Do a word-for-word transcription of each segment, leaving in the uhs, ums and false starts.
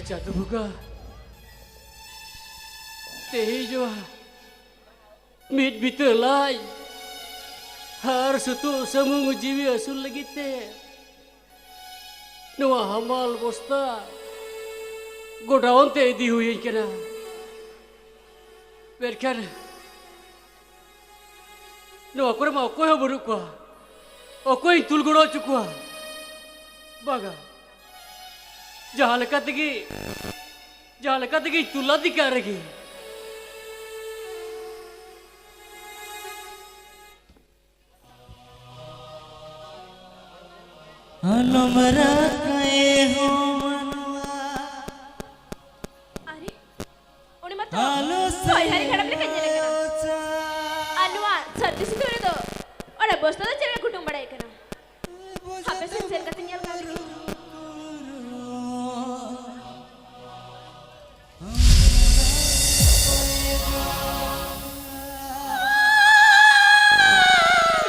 ᱪᱟᱸᱫᱚ ᱵᱚᱸᱜᱟ, ᱛᱮᱦᱮᱧ ᱱᱚᱣᱟ ᱢᱤᱫ ᱵᱤᱛᱟᱹ ᱞᱟᱡ ᱟᱨ ᱥᱩᱛᱩᱜ ᱥᱟᱢᱩᱝ ᱡᱤᱣᱤ ᱟᱹᱥᱩᱞ ᱞᱟᱹᱜᱤᱫ ᱛᱮ ᱱᱚᱣᱟ ᱦᱟᱢᱟᱞ ᱵᱚᱥᱛᱟ ᱜᱚᱰᱟᱣᱩᱱ ᱛᱮ ᱤᱫᱤ ᱦᱩᱭᱟᱹᱧ ᱠᱟᱱᱟ᱾ ᱢᱮᱱᱠᱷᱟᱱ ᱱᱚᱣᱟ ᱠᱚᱨᱮ ᱢᱟ ᱚᱠᱚᱭ ᱦᱚᱸ ᱵᱟᱹᱱᱩᱜ ᱠᱚᱣᱟ᱾ ᱚᱠᱚᱭᱤᱧ ᱛᱩᱞ ᱜᱚᱲᱚ ᱦᱚᱪᱚ ᱠᱚᱣᱟ? ᱵᱟᱝᱟ, ᱡᱟᱦᱟᱸ ᱞᱮᱠᱟ ᱛᱮᱜᱮ, ᱡᱟᱦᱟᱸ ᱞᱮᱠᱟ ᱛᱮᱜᱮᱧ ᱛᱩᱞ ᱞᱟᱫᱮ ᱠᱟᱜ ᱨᱮᱜᱮ᱾ ᱟᱞᱚᱢ ᱨᱟᱜᱟ ᱮ ᱦᱚᱸ ᱢᱟᱱᱣᱟ᱾ ᱟᱨᱮ, ᱩᱱᱤ ᱢᱟᱛᱚ ᱟᱞᱚ ᱦᱚᱭ ᱦᱟᱹᱨᱤ ᱦᱟᱲᱟᱢ ᱞᱮᱠᱟᱭ ᱧᱮᱞᱮ ᱠᱟᱱᱟ᱾ ᱥᱮᱨᱚᱪᱟ᱾ ᱟᱨ ᱱᱚᱣᱟ ᱥᱟᱹᱨᱫᱤ ᱥᱤᱛᱩᱝ ᱨᱮᱫᱚ ᱚᱱᱟ ᱵᱚᱥᱛᱟ ᱫᱚ ᱪᱮᱫ ᱞᱮᱠᱟ ᱜᱩᱴᱩᱝ ᱵᱟᱲᱟᱭ ᱠᱟᱱᱟ? ᱦᱟᱯᱮ ᱥᱮᱱ ᱥᱮᱱ ᱠᱟᱛᱮ ᱧᱮᱞ ᱠᱟᱜ ᱞᱮᱜᱮ᱾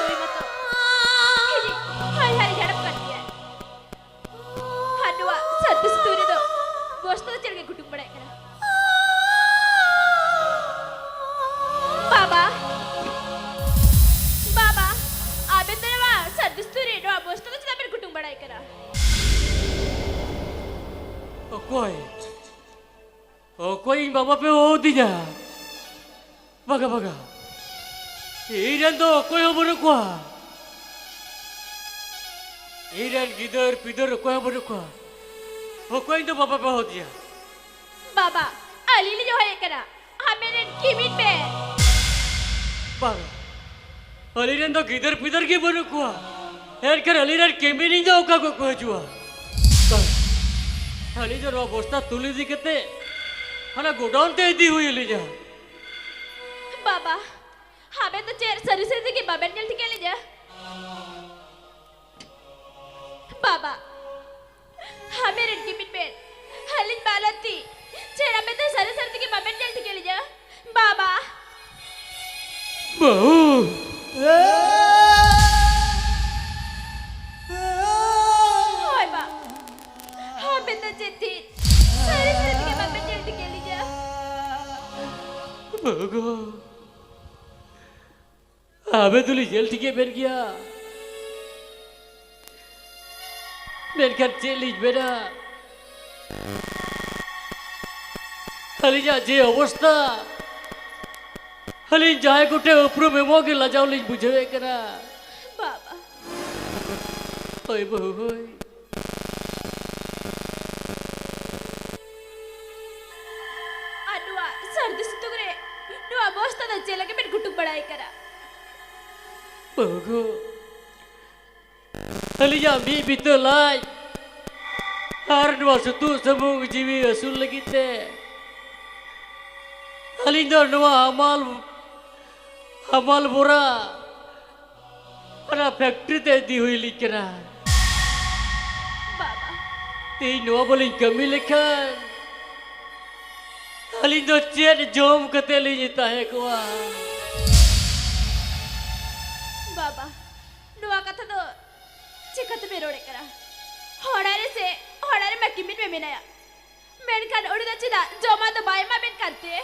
ᱱᱩᱭ ᱢᱟᱛᱚ ᱤᱧᱤᱡ ᱦᱟᱭ ᱦᱟᱭ ᱦᱟᱲᱟᱢ ᱠᱟᱱ ᱜᱮᱭᱟᱭ᱾ ᱟᱨ ᱱᱚᱣᱟ ᱥᱟᱹᱨᱫᱤ ᱥᱤᱛᱩᱝ ᱨᱮᱫᱚ ᱵᱚᱥᱛᱟ ᱫᱚ ᱪᱮᱫ ᱞᱟᱹᱜᱤᱫ ᱜᱩᱴᱩᱝ ᱵᱟᱲᱟᱭᱮᱫ ᱠᱟᱱᱟ? ᱵᱟᱵᱟ, ᱵᱟᱵᱟ, ᱟᱵᱮᱱ ᱫᱚ ᱱᱚᱣᱟ ᱥᱟᱹᱨᱫᱤ ᱥᱤᱛᱩᱝ ᱨᱮ ᱱᱚᱣᱟ ᱵᱚᱥᱛᱟ ᱫᱚ ᱪᱮᱫᱟᱜ ᱵᱮᱱ ᱜᱩᱴᱩᱝ ᱵᱟᱲᱟᱭᱮᱫ ᱠᱟᱱᱟ? ᱚᱠᱚᱭ? ᱚᱠᱚᱭ ᱤᱧ ᱵᱟᱵᱟ ᱯᱮ ᱦᱚᱦᱚ ᱟᱹᱫᱤᱧᱟ? ᱵᱟᱝᱟ, ᱵᱟᱝᱟ, ᱤᱧ ᱨᱮᱱ ᱫᱚ ᱚᱠᱚᱭ ᱦᱚᱸ ᱵᱟᱹᱱᱩᱜ ᱠᱚᱣᱟ᱾ ᱤᱧ ᱨᱮᱱ ᱜᱤᱫᱟᱹᱨ ᱯᱤᱫᱟᱹᱨ ᱚᱠᱚᱭ ᱦᱚᱸ ᱵᱟᱹᱱᱩᱜ ᱠᱚᱣᱟ᱾ ᱚᱠᱚᱭ ᱤᱧ ᱫᱚ ᱵᱟᱵᱟ ᱯᱮ ᱦᱚᱦᱚ ᱟᱹᱫᱤᱧᱟ? ᱵᱟᱵᱟ, ᱟᱹᱞᱤᱧ ᱞᱤᱧ ᱦᱚᱦᱚᱭᱮᱫ ᱠᱟᱱᱟ, ᱟᱵᱮᱱ ᱨᱮᱱ ᱠᱤᱢᱤᱱ ᱯᱮ᱾ ᱵᱟᱝᱟ, ᱟᱹᱞᱤᱧ ᱨᱮᱱ ᱫᱚ ᱜᱤᱫᱟᱹᱨ ᱯᱤᱫᱟᱹᱨ ᱜᱮ ᱵᱟᱹᱱᱩᱜ ᱠᱚᱣᱟ᱾ ᱮᱱᱠᱷᱟᱱ ᱟᱹᱞᱤᱧ ᱨᱮᱱ ᱠᱤᱢᱤᱱ ᱤᱧ ᱫᱚ ᱚᱠᱟ ᱠᱷᱚᱱ ᱠᱚ ᱦᱤᱡᱩᱜᱼᱟ? ᱵᱟᱝ, ᱟᱹᱞᱤᱧ ᱫᱚ ᱱᱚᱣᱟ ᱵᱚᱥᱛᱟ ᱛᱩᱞ ᱤᱫᱤ ᱠᱟᱛᱮ ᱦᱟᱱᱟ ᱜᱳᱰᱟᱣᱩᱱ ᱛᱮ ᱤᱫᱤ ᱦᱩᱭ ᱟᱹᱞᱤᱧᱟ᱾ ᱵᱟᱵᱟ, ᱟᱵᱮᱱ ᱫᱚ ᱪᱮᱫ ᱥᱟᱹᱨᱤ ᱥᱟᱹᱨᱤ ᱛᱮᱜᱮ ᱵᱟᱵᱮᱱ ᱧᱮᱞ ᱴᱷᱤᱠᱟᱹ ᱞᱤᱧᱟ? ᱵᱟᱵᱟ, ᱟᱵᱮᱱ ᱨᱮᱱ ᱠᱤᱢᱤᱱ ᱵᱮᱱ, ᱟᱹᱞᱤᱧ ᱢᱟᱞᱚᱛᱤ, ᱪᱮᱫ ᱟᱵᱮᱱ ᱫᱚ ᱥᱟᱹᱨᱤ ᱥᱟᱹᱨᱤ ᱛᱮᱜᱮ ᱵᱟᱵᱮᱱ ᱧᱮᱞ ᱴᱷᱤᱠᱟᱹ ᱞᱤᱧᱟ? ᱵᱟᱵᱟ᱾ ᱵᱟᱹᱦᱩ᱾ ᱦᱳᱭ ᱵᱟ, ᱟᱵᱮᱱ ᱫᱚ ᱪᱮᱫ ᱴᱷᱤᱠ ᱜᱚᱜᱚ, ᱟᱵᱮᱱ ᱫᱚᱞᱤᱧ ᱧᱮᱞ ᱴᱷᱤᱠᱮᱫ ᱵᱮᱱ ᱜᱮᱭᱟ, ᱢᱮᱱᱠᱷᱟᱱ ᱪᱮᱫ ᱞᱤᱧ ᱢᱮᱱᱟ, ᱟᱹᱞᱤᱧᱟᱜ ᱡᱮ ᱚᱵᱚᱥᱛᱟ, ᱟᱹᱞᱤᱧ ᱡᱟᱦᱟᱸᱭ ᱠᱚᱴᱷᱮᱱ ᱩᱯᱨᱩᱢ ᱮᱢᱚᱜ ᱜᱮ ᱞᱟᱡᱟᱣ ᱞᱤᱧ ᱵᱩᱡᱷᱟᱹᱣᱮᱫ ᱠᱟᱱᱟ᱾ ᱵᱟᱵᱟ᱾ ᱦᱳᱭ ᱵᱟᱹᱦᱩ, ᱦᱳᱭ᱾ ᱟᱨ ᱱᱚᱣᱟ ᱥᱟᱹᱨᱫᱤ ᱥᱤᱛᱩᱝ ᱨᱮ ᱱᱚᱣᱟ ᱵᱚᱥᱛᱟ ᱫᱚ ᱪᱮᱫ ᱞᱟᱹᱜᱤᱫ ᱵᱮᱱ ᱜᱩᱴᱩ ᱵᱟᱲᱟᱭ ᱠᱟᱱᱟ? ᱵᱟᱹᱦᱩ ᱜᱚ, ᱟᱹᱞᱤᱧᱟᱜ ᱢᱤᱫ ᱵᱤᱛᱟᱹ ᱞᱟᱡ ᱟᱨ ᱱᱚᱣᱟ ᱥᱩᱛᱩᱜ ᱥᱟᱹᱢᱩᱝ ᱡᱤᱣᱤ ᱟᱹᱥᱩᱞ ᱞᱟᱹᱜᱤᱫ ᱛᱮ ᱟᱹᱞᱤᱧ ᱫᱚ ᱱᱚᱣᱟ ᱦᱟᱢᱟᱞ, ᱦᱟᱢᱟᱞ ᱵᱚᱨᱟ ᱚᱱᱟ ᱯᱷᱮᱠᱴᱨᱤ ᱛᱮ ᱤᱫᱤ ᱦᱩᱭ ᱞᱤᱧ ᱠᱟᱱᱟ᱾ ᱵᱟᱵᱟ᱾ ᱛᱮᱦᱮᱧ ᱱᱚᱣᱟ ᱵᱟᱹᱞᱤᱧ ᱠᱟᱹᱢᱤ ᱞᱮᱠᱷᱟᱱ ᱟᱹᱞᱤᱧ ᱫᱚ ᱪᱮᱫ ᱡᱚᱢ ᱠᱟᱛᱮ ᱞᱤᱧ ᱛᱟᱦᱮᱸ ᱠᱚᱜᱼᱟ? ᱵᱟᱵᱟ, ᱱᱚᱣᱟ ᱠᱟᱛᱷᱟ ᱫᱚ ᱪᱤᱠᱟᱹ ᱛᱮᱯᱮ ᱨᱚᱲᱮᱫ ᱠᱟᱱᱟ? ᱦᱚᱲ ᱨᱮ ᱥᱮ ᱦᱚᱲ ᱨᱮ ᱢᱟ ᱠᱤᱢᱤᱱ ᱢᱮ ᱢᱮᱱᱟᱭᱟ, ᱢᱮᱱᱠᱷᱟᱱ ᱩᱱᱤ ᱫᱚ ᱪᱮᱫᱟᱜ ᱡᱚᱢᱟᱜ ᱫᱚ ᱵᱟᱭ ᱮᱢᱟ ᱵᱮᱱ ᱠᱟᱱᱛᱮ?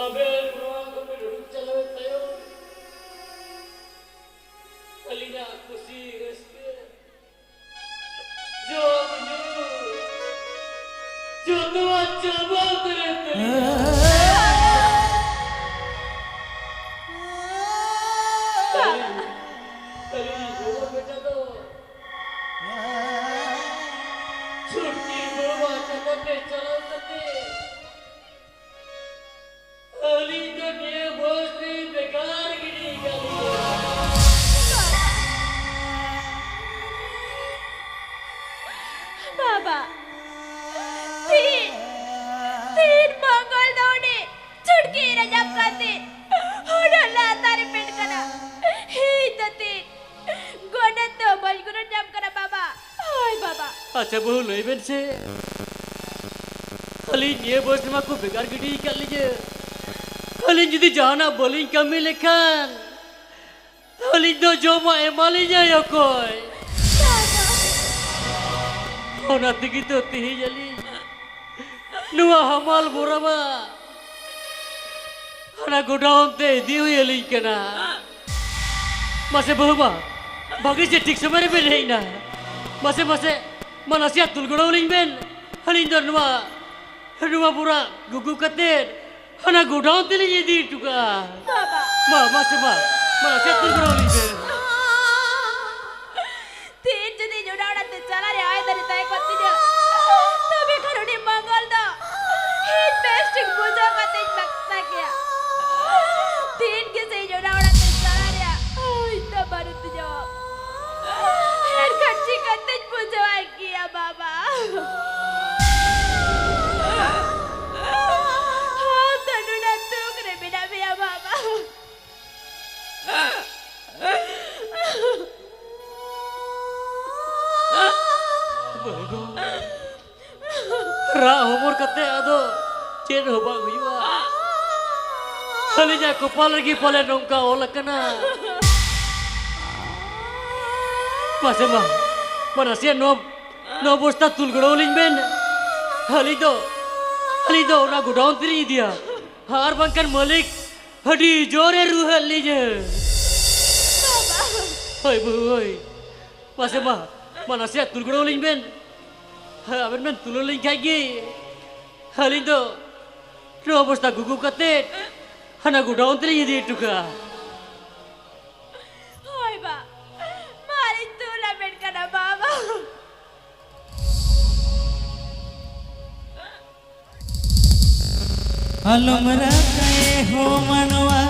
ᱟᱵᱮᱱ ᱱᱚᱣᱟ ᱠᱷᱚᱱ ᱵᱮᱱ ᱩᱰᱩᱠ ᱪᱟᱞᱟᱣᱮᱱ ᱛᱟᱭᱚᱢ, ᱟᱹᱞᱤᱧᱟᱜ ᱠᱩᱥᱤ ᱨᱟᱹᱥᱠᱟᱹ, ᱡᱚᱢ ᱧᱩ, ᱡᱚᱛᱚᱣᱟᱜ ᱪᱟᱵᱟ ᱩᱛᱟᱹᱨᱮᱱ ᱛᱟᱹᱞᱤᱧᱟ᱾ ᱟᱹᱞᱤᱧ, ᱟᱹᱞᱤᱧ ᱜᱚᱲᱚ ᱵᱮᱴᱟ ᱫᱚ ᱪᱷᱩᱴᱠᱤ ᱜᱚᱲᱚᱣᱟᱜ ᱠᱟᱛᱷᱟ ᱛᱮ ᱪᱟᱞᱟᱣ ᱠᱟᱛᱮ ᱟᱹᱞᱤᱧ ᱫᱚ ᱱᱤᱭᱟᱹ ᱵᱚᱭᱮᱥ ᱨᱮ ᱵᱮᱠᱟᱨ ᱜᱤᱰᱤ ᱠᱟᱜ ᱞᱤᱧᱟ᱾ ᱵᱟᱵᱟ, ᱛᱤᱱ, ᱛᱤᱱ ᱢᱚᱝᱜᱚᱞ ᱫᱚ ᱩᱱᱤ ᱪᱷᱩᱴᱠᱤ ᱤᱨᱟ ᱧᱟᱢ ᱠᱟᱛᱮ ᱦᱩᱱᱟᱹᱝ ᱞᱟᱛᱟᱨ ᱨᱮ ᱯᱮᱱ ᱠᱟᱱᱟ᱾ ᱤᱧ ᱫᱚ ᱛᱤᱱ ᱜᱚᱱᱚᱝ ᱫᱚ ᱵᱟᱹᱧ ᱜᱚᱱᱚᱝ ᱧᱟᱢ ᱠᱟᱱᱟ ᱵᱟᱵᱟ᱾ ᱦᱳᱭ ᱵᱟᱵᱟ᱾ ᱟᱪᱪᱷᱟ ᱵᱟᱹᱦᱩ, ᱞᱟᱹᱭ ᱵᱮᱱ ᱥᱮ, ᱟᱹᱞᱤᱧ ᱱᱤᱭᱟᱹ ᱵᱚᱭᱮᱥ ᱨᱮᱢᱟ ᱠᱚ ᱵᱷᱮᱜᱟᱨ ᱜᱤᱰᱤ ᱟᱠᱟᱫ ᱞᱤᱧᱟᱹ᱾ ᱟᱹᱞᱤᱧ ᱡᱩᱫᱤ ᱡᱟᱦᱟᱱᱟᱜ ᱵᱟᱹᱞᱤᱧ ᱠᱟᱹᱢᱤ ᱞᱮᱠᱷᱟᱱ ᱟᱹᱞᱤᱧ ᱫᱚ ᱡᱚᱢᱟᱜ ᱮᱢᱟᱞᱤᱧᱟᱭ ᱚᱠᱚᱭ? ᱚᱱᱟ ᱛᱮᱜᱮ ᱛᱚ ᱛᱮᱦᱮᱧ ᱟᱹᱞᱤᱧ ᱱᱚᱣᱟ ᱦᱟᱢᱟᱞ ᱵᱚᱨᱟ ᱢᱟ ᱦᱟᱱᱟ ᱜᱳᱰᱟᱣᱩᱱ ᱛᱮ ᱤᱫᱤ ᱦᱩᱭ ᱟᱹᱞᱤᱧ ᱠᱟᱱᱟ᱾ ᱢᱟᱥᱮ ᱵᱟᱹᱦᱩ ᱢᱟ, ᱵᱷᱟᱹᱜᱤ ᱪᱮ ᱴᱷᱤᱠ ᱥᱚᱢᱚᱭ ᱨᱮᱵᱮᱱ ᱦᱮᱡ ᱮᱱᱟ᱾ ᱢᱟᱥᱮ, ᱢᱟᱥᱮ, ᱢᱟ ᱱᱟᱥᱮᱭᱟᱜ ᱛᱩᱞ ᱜᱚᱲᱚ ᱟᱹᱞᱤᱧ ᱵᱮᱱ᱾ ᱟᱹᱞᱤᱧ ᱫᱚ ᱱᱚᱣᱟ, ᱱᱚᱣᱟ ᱵᱚᱨᱟ ᱜᱩᱜᱩ ᱠᱟᱛᱮ ᱦᱟᱱᱟ ᱜᱳᱰᱟᱣᱩᱱ ᱛᱮᱞᱤᱧ ᱤᱫᱤ ᱦᱚᱴᱚ ᱠᱟᱜᱼᱟ᱾ ᱵᱟᱵᱟ᱾ ᱢᱟ, ᱢᱟᱥᱮ ᱢᱟ, ᱢᱟ ᱱᱟᱥᱮᱭᱟᱜ ᱛᱩᱞ ᱜᱚᱲᱚ ᱟᱹᱞᱤᱧ ᱵᱮᱱ᱾ ᱛᱤᱦᱤᱧ ᱡᱩᱫᱤ ᱤᱧ ᱚᱱᱟ ᱚᱲᱟᱜ ᱛᱮ ᱪᱟᱞᱟᱜ ᱨᱮᱭᱟᱜ ᱟᱹᱭᱫᱟᱹᱨᱤ ᱛᱟᱦᱮᱸ ᱠᱚᱜ ᱛᱤᱧᱟ, ᱛᱚᱵᱮ ᱠᱷᱟᱱ ᱩᱱᱤ ᱢᱚᱝᱜᱚᱞ ᱫᱚ ᱤᱧ ᱵᱮᱥ ᱴᱷᱤᱠ ᱵᱩᱡᱷᱟᱹᱣ ᱠᱟᱛᱮᱧ ᱢᱮᱛᱟ ᱠᱮᱭᱟ᱾ ᱛᱤᱦᱤᱧ ᱜᱮ ᱥᱮ ᱤᱧ ᱚᱱᱟ ᱚᱲᱟᱜ ᱛᱮ ᱪᱟᱞᱟᱜ ᱨᱮᱭᱟᱜ ᱟᱹᱭᱫᱟᱹᱨᱤ ᱛᱟᱦᱮᱸ ᱠᱚᱜ ᱛᱤᱧᱟ᱾ ᱮᱱᱠᱷᱟᱱ ᱪᱤᱠᱟᱹᱛᱤᱧ ᱵᱩᱡᱷᱟᱹᱣᱟᱭ ᱠᱮᱭᱟ, ᱵᱟᱵᱟ? ᱟᱢ ᱫᱚ ᱱᱩᱱᱟᱹᱜ ᱫᱩᱠ ᱨᱮ ᱢᱮᱱᱟᱜ ᱢᱮᱭᱟ, ᱵᱟᱵᱟ᱾ ᱵᱟᱹᱦᱩ ᱜᱚ, ᱨᱟᱜ ᱦᱚᱢᱚᱨ ᱠᱟᱛᱮ ᱟᱫᱚ ᱪᱮᱫ ᱦᱚᱸ ᱵᱟᱝ ᱦᱩᱭᱩᱜᱼᱟ᱾ ᱟᱹᱞᱤᱧᱟᱜ ᱠᱚᱯᱟᱞ ᱨᱮᱜᱮ ᱯᱟᱞᱮ ᱱᱚᱝᱠᱟ ᱚᱞ ᱟᱠᱟᱱᱟ᱾ ᱢᱟᱥᱮ ᱢᱟ, ᱢᱟ ᱱᱟᱥᱮᱭᱟᱜ ᱱᱚᱣᱟ, ᱱᱚᱣᱟ ᱵᱚᱥᱛᱟ ᱛᱩᱞ ᱜᱚᱲᱚ ᱟᱹᱞᱤᱧ ᱵᱮᱱ᱾ ᱟᱹᱞᱤᱧ ᱫᱚ, ᱟᱹᱞᱤᱧ ᱫᱚ ᱚᱱᱟ ᱜᱳᱰᱟᱣᱩᱱ ᱛᱮᱞᱤᱧ ᱤᱫᱤᱭᱟ᱾ ᱟᱨ ᱵᱟᱝᱠᱷᱟᱱ ᱢᱟᱹᱞᱤᱠ ᱟᱹᱰᱤ ᱡᱳᱨᱮ ᱨᱩᱦᱮᱫ ᱞᱤᱧᱟᱹ᱾ ᱵᱟᱵᱟ᱾ ᱦᱳᱭ ᱵᱟᱹᱦᱩ, ᱦᱳᱭ᱾ ᱢᱟᱥᱮ ᱢᱟ, ᱢᱟ ᱱᱟᱥᱮᱭᱟᱜ ᱛᱩᱞ ᱜᱚᱲᱚ ᱟᱹᱞᱤᱧ ᱵᱮᱱ᱾ ᱦᱮᱸ, ᱟᱵᱮᱱ ᱵᱮᱱ ᱛᱩᱞᱟᱹᱣ ᱞᱤᱧ ᱠᱷᱟᱡ ᱜᱮ ᱟᱹᱞᱤᱧ ᱫᱚ ᱱᱚᱣᱟ ᱵᱚᱥᱛᱟ ᱜᱩᱜᱩ ᱠᱟᱛᱮ ᱦᱟᱱᱟ ᱜᱳᱰᱟᱣᱩᱱ ᱛᱮᱞᱤᱧ ᱤᱫᱤ ᱦᱚᱴᱚ ᱠᱟᱜᱼᱟ᱾ ᱦᱳᱭ ᱵᱟ, ᱢᱟᱞᱤᱧ ᱛᱩᱞ ᱟᱵᱮᱱ ᱠᱟᱱᱟ ᱵᱟᱵᱟ᱾ ᱟᱞᱚᱢ ᱨᱟᱜᱟ ᱮ ᱦᱳ ᱢᱟᱱᱣᱟ,